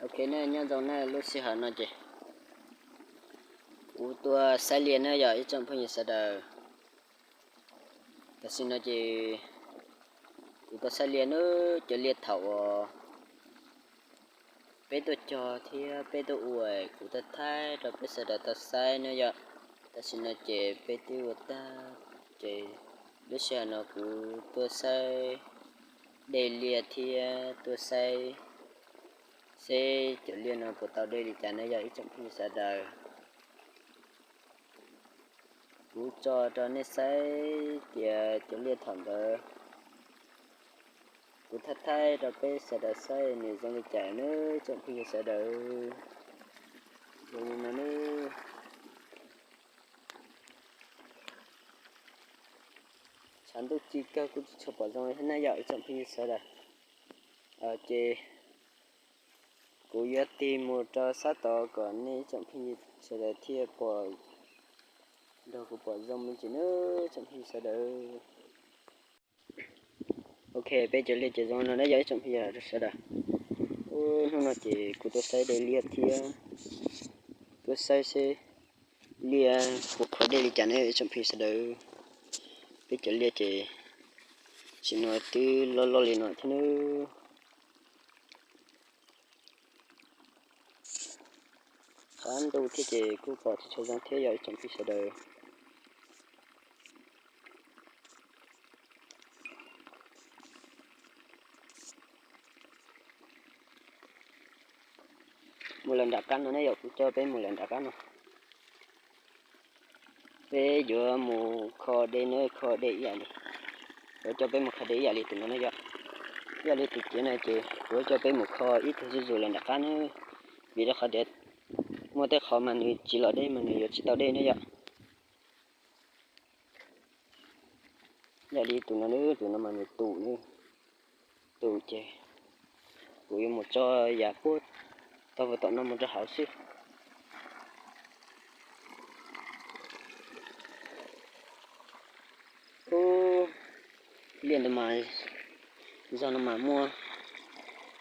Ok ne, nyob zoo ne, lub sij hawm no ces kuv tuaj saib liaj ne yog ib tsoom phooj ywg sawv daws. Tam sim no ces kuv tuaj saib liaj ne, cov liaj thaum uas peb tuaj cog thiab peb tuaj ua, kuv tuaj thaij rau peb sawv daws tau saib ne yog. Tam sim no ces peb twb ua tag, ces lub sij hawm no kuv tuaj saib dej liaj thiab tuaj saib seb cov liaj no puas tau dej li cas ne yog ib tsoom phooj ywg sawv daws. Kuv tso rau nej saib tias cov liaj thaum ntawd kuv thaij thaij rau peb sawv daws saib nws zoo li cas ne ib tsoom phooj ywg sawv daws. Zoo li no ne. Tshav ntuj ci kawg kuj tsis tshua pom zoo li thiab na yog ib tsoom phooj ywg sawv daws. Ces kuv yuav tig mus rau sab tod kom nej ib tsoom phooj ywg sawv daws thiaj pom, nrog kuv pom zoo me ntsis na tsoom phooj ywg sawv daws. Ok, peb cov liaj ces zoo no na yog ib tsoom phooj ywg sawv daws. Hnub no ces kuv tuaj saib dej liaj thiab tuaj saib seb liaj puas kho dej li cas ne ib tsoom phooj ywg sawv daws. Peb cov liaj ces sim no twb loj loj li no thiab nawb. Qhov ntuj thiab ces kuj pom tsis tshua zoo thiab yog ib tsoom phooj ywg sawv daws. Mus lawm nram qab no ne yog kuv coj peb mus lawm nram qab no. Peb yuav mus kho dej na, kho dej ib yam li, kuv coj peb mus kho dej ib yam li tus no na yog, ib yam li tus ciav no ces kuv coj peb mus kho ib tug zuj zus lawm nram qab na, vim rau qhov tias muaj tej qhov mas nws tsis los dej mas nws yuav tsis tau dej na yog. Ib yam li tus no, tus no mas nws tus, tus ces kuv yuav mus tso yam puag tog tom no mus rau hauv xwb. Ub, liaj ntawd mas zog no mas muaj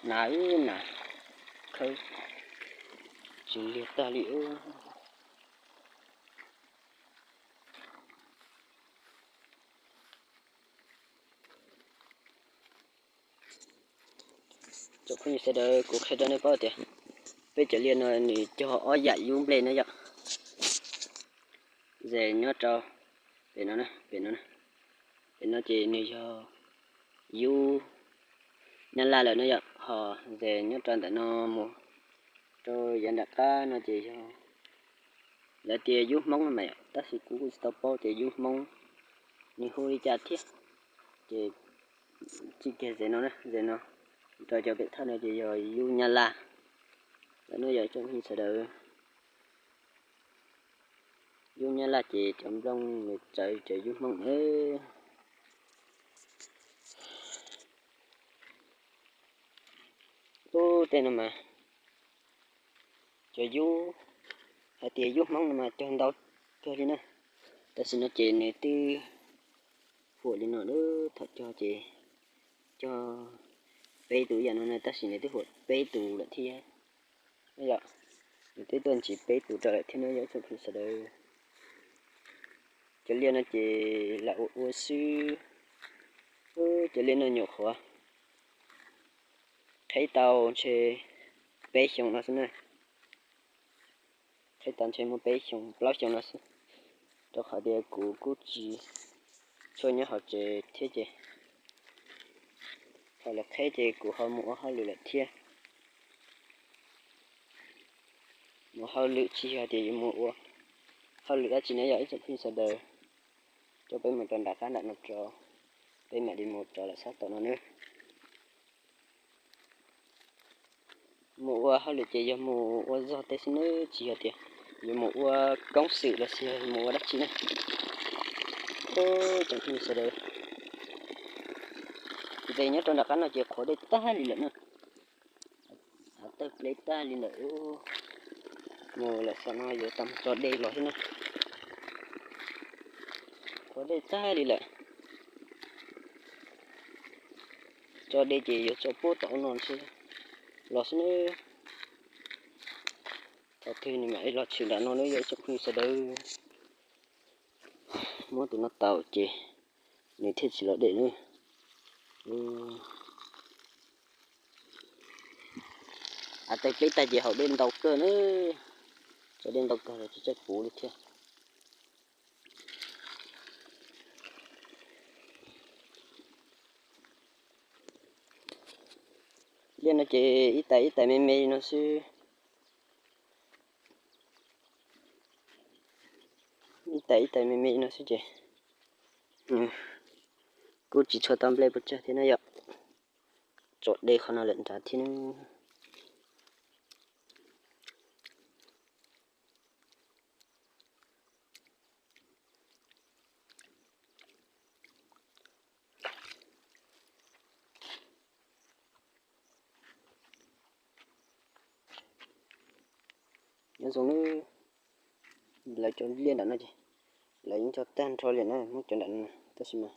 nas wb nas khawb tsis liag tag li. Tsoom phooj ywg sawv daws, kuv qhia rau nej paub tias peb cov liaj no nws cog ob yam yub nplej na yom. Zes nyob rau pem no, pem no, pem no ces nws yog yub nyab laj lawm na yom, ho zes nyob rau ntawm no mus rau yav nram qab no ces yog lawv tias yub hmoob no mas yom, tab sis kuv kuj tsis tau paub tias yub hmoob nws hu li cas thiab. Ces txij kiag zes no, zes no rau cov pem thawj no ces yog yub nyab laj lawm no yom tsoom phooj ywg sawv daws. Yub nyab laj ces cov nplooj nws txawv cov yub hmoob na. Ub, tej no mas cov yub, hais tias yub hmoob no mas cog ntau kawg li na. Tam sim no ces nws twb huam li no lawm, thaum cog ces cog peb tus yam no na, tab sis nws twb huam peb tus lawm thiab. Yog, nws twb tuaj ntsis peb tus rau lawm thiab no yog ib tsoom phooj ywg sawv daws. Cov liaj no ces lam ua ua xwb. Cov liaj no nyuam qhuav qheb tau ntshe peb xyoo no xwb na. Qheb tau ntshe muaj peb xyoo plaub xyoo no xwb, rau qhov tias kuv kuj tsis tshua nyob hauv tsev thiab ces thaum lawv qheb ces kuv ho mus ua hauj lwm lawm thiab. Mus hauj lwm tsis yog tias yuav mus ua hauj lwm dab tsi na yog ib tsoom phooj ywg sawv daws. Coj peb mus rau nram qab nram no tso, peb mam li mus rau lawm sab tom no nawb. Mus ua hauj lwm ces yog mus ua zog tej xwb nawb, tsis yog tias yuav mus ua koob xwm los sis yog mus ua dab tsi na. Cov phooj ywg sawv daws, ces nyob rau nram qab no ces qhuav dej tag li lawm na. Hav tawg pleb tag li lawm. Mus lawm saum no yuav tau mus tso dej los thiab na. Qhuav dej tag li lawm. Tso dej ces yuav tso puag tom ub no ntshe los xwb nawb. Thaum twg nws mam li los tshwm nram no na yog ib tsoom phooj ywg sawv daws. Muab tus no tau ces nws thiaj tsis los dej na. Av tais peb tag ces haus dej ntau kawg na. Tso dej ntau kawg los tsis txawj puv li thiab. Liaj no ces ib tais ib tais me me no xwb. Ib tais ib tais me me no xwb ces kuj tsis tshua tau nplej pes tsawg thiab na yom. Tso dej qhov no lawm nrad thiab na. Nyob zoo nawb, lawv cov liaj nram no ces lawv yeej cog tag nrho li na, muab cov nram no tab sis mas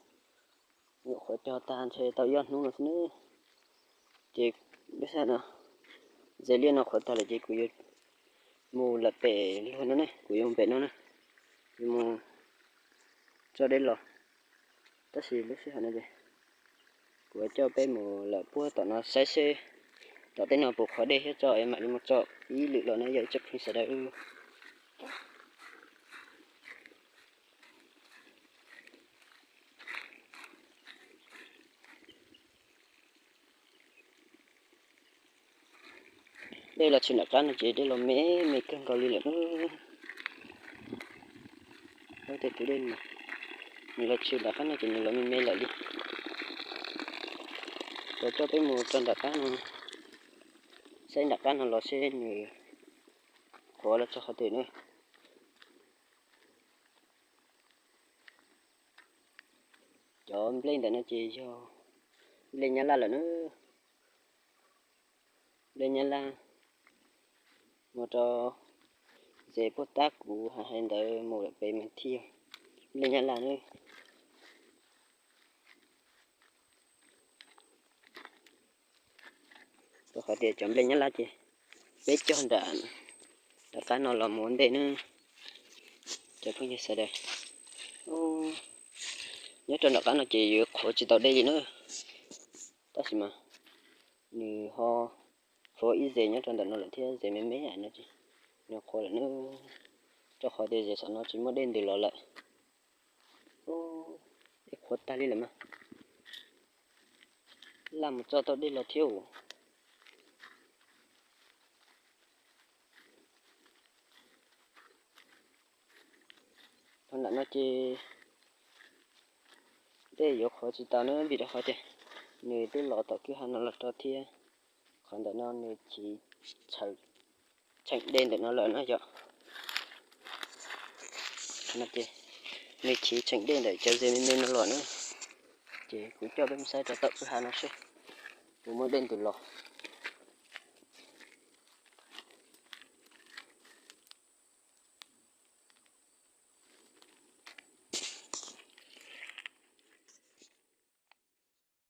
nyuam qhuav cog tag ntshe tau ib ob hnub no xwb na. Ces lub sij hawm no ze liaj no qhuav tag lawm ces kuv yuav mus lawm pem luag no ne, kuv yuav mus pem no na, yuav mus tso dej los. Tab sis lub sij hawm no ces kuv coj peb mus lawm puag tom no saib seb tom tej no puas qhuav dej thiab tso es mam li mus tso ib lwm los na yog ib tsoom phooj ywg sawv daws. Dej los tshwm nram qab no ces dej los me me kawg nkaus li lawm na. Tej tus dej no nws los tshwm nram qab no ces nws los me me lawm li. Kuv coj peb mus tso nram qab no, saib nram qab no los seb nws qhuav los txog qhov twg na. Cov nplej ntawm no ces yog nplej nyab laj lawm na. Nplej nyab laj, mus rau ze puag tab kuv hais ntawd mus lawm pem mas thiaj nplej nyab laj na. Rau qhov tias cov nplej nyab laj ces peb cog nram, nram qab no los mus ua ntej na. Cov phooj ywg sawv daws, nyob rau nram qab no ces yuav qhuav tsis tau dej li na. Tab sis mas nws ho qhuav ib ze nyob rau ntawm no lawm thiab, ze me me no ces nws qhuav lawm na. Rau qhov tias ze saum no tsis muaj dej ntws los lawm. Dej qhuav tag li lawm mas, laj mus tso tau dej los thiab os. Qhov nram no ces dej yuav qhuav tsis tau na, vim rau qhov tias nws twb los tom kwj ha no los rau thiab. Qhov ntawm no nws chiv tsheem dej ntawm no lawm na yom. Nws chiv tsheem dej ntawm cov ze me me no los na. Ces kuv coj peb mus saib rau tom kwj ha no seb puas muaj dej ntws los.